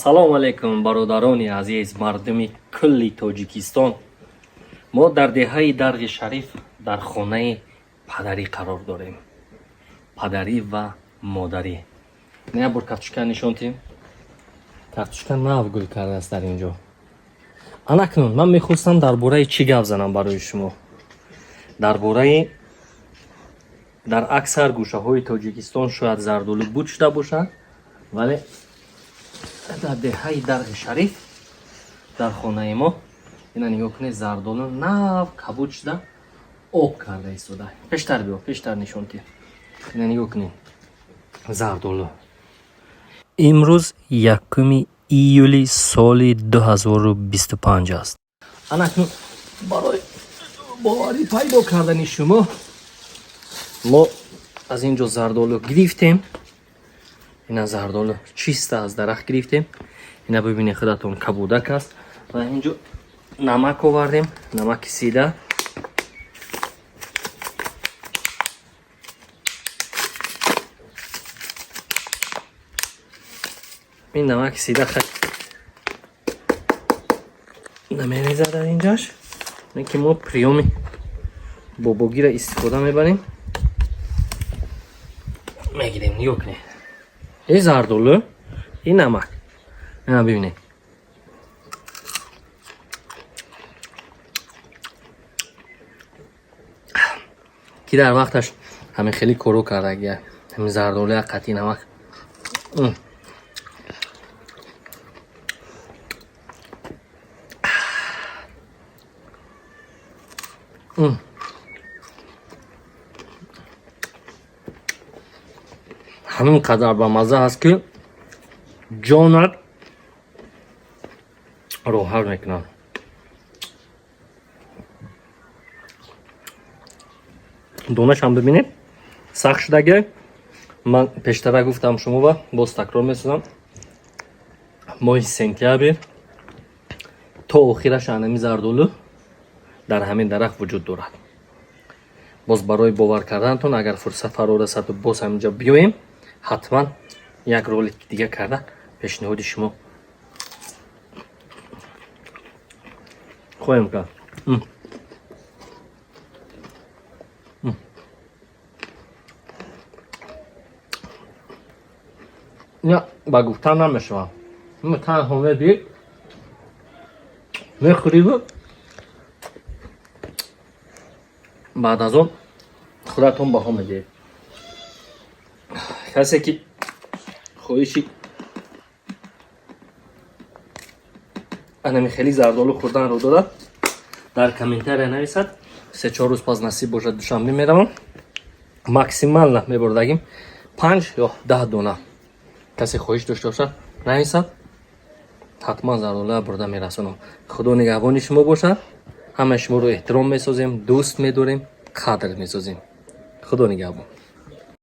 Салому алейкум, бародарони азиз, мардуми кулли Тоҷикистон. Мо дар деҳаи Дарғи Шариф дар хонаи падарӣ қарор дорем, падарӣ ва модарӣ. Як бор картошка нишон тиҳем. Картошка нав гул кардааст дар ин ҷо. Анакнун ман мехостам дар бораи чӣ гап занам барои шумо? Дар бораи дар аксар гӯшаҳои Тоҷикистон шояд зардолу буд шуда бошад, вале дар деҳаи Дарғи Шариф, дар хонаи мо, ина нигоҳ кунед, зардолу нав кабуд шуда, об карда истода. Пештар биё, пештар нишон тиҳ. Ина нигоҳ кунед, зардолу. Имрӯз 1 июли соли 2025 аст. Анакнун барои боварӣ пайдо кардани шумо мо аз ин ҷо зардолу гирифтем. Ина зардолу чиста аз дарахт гирифтем. Ина бибинед худатон, кабудак аст. Ва инҷо намак овардем, намаки сида. Ин намаки сида хай намерезад дар инҷаш, ки мо приёми бобогира истифода мебарем, мегирем. Нигоҳ кунед, ин зардолу, ин намак. Ина бибинед. Ки дар вақташ ҳамин хеле коро кардагия, ҳамин зардолу як қатъи намак. Ҳамин қадар ба мазза ҳаст, ки ҷонат роҳат мекунад. Донашам бибинед, сахт шудагия. Ман пештара гуфтам шумова, боз такрор месозам: моҳи сентябр то охираш анами зардолу дар ҳамин дарахт вуҷуд дорад. Боз барои бовар карданатон, агар фурсат фаро расаду боз ҳаминҷо биёем, ҳатман як ролик дига карда пешниҳоди шумо хоҳем кард. На ба гуфтан намешавад, танҳо мебиёд, мехӯриву баъд аз он худатон баҳо медиҳед. Касе ки хоҳиши анами хеле зардолу хӯрданро дорад, дар комментария нависад. 3-4 рӯз пас, насиб бошад, Душанбе меравам, максимально мебурдагим 5 ё 10 дона. Касе хоҳиш дошта бошад, нависад, ҳатман зардолуя бурда мерасонам. Худо нигаҳбони шумо бошад. Ҳамаи шуморо эҳтиром месозем, дӯст медорем, қадр месозем. Худо нигаҳбон.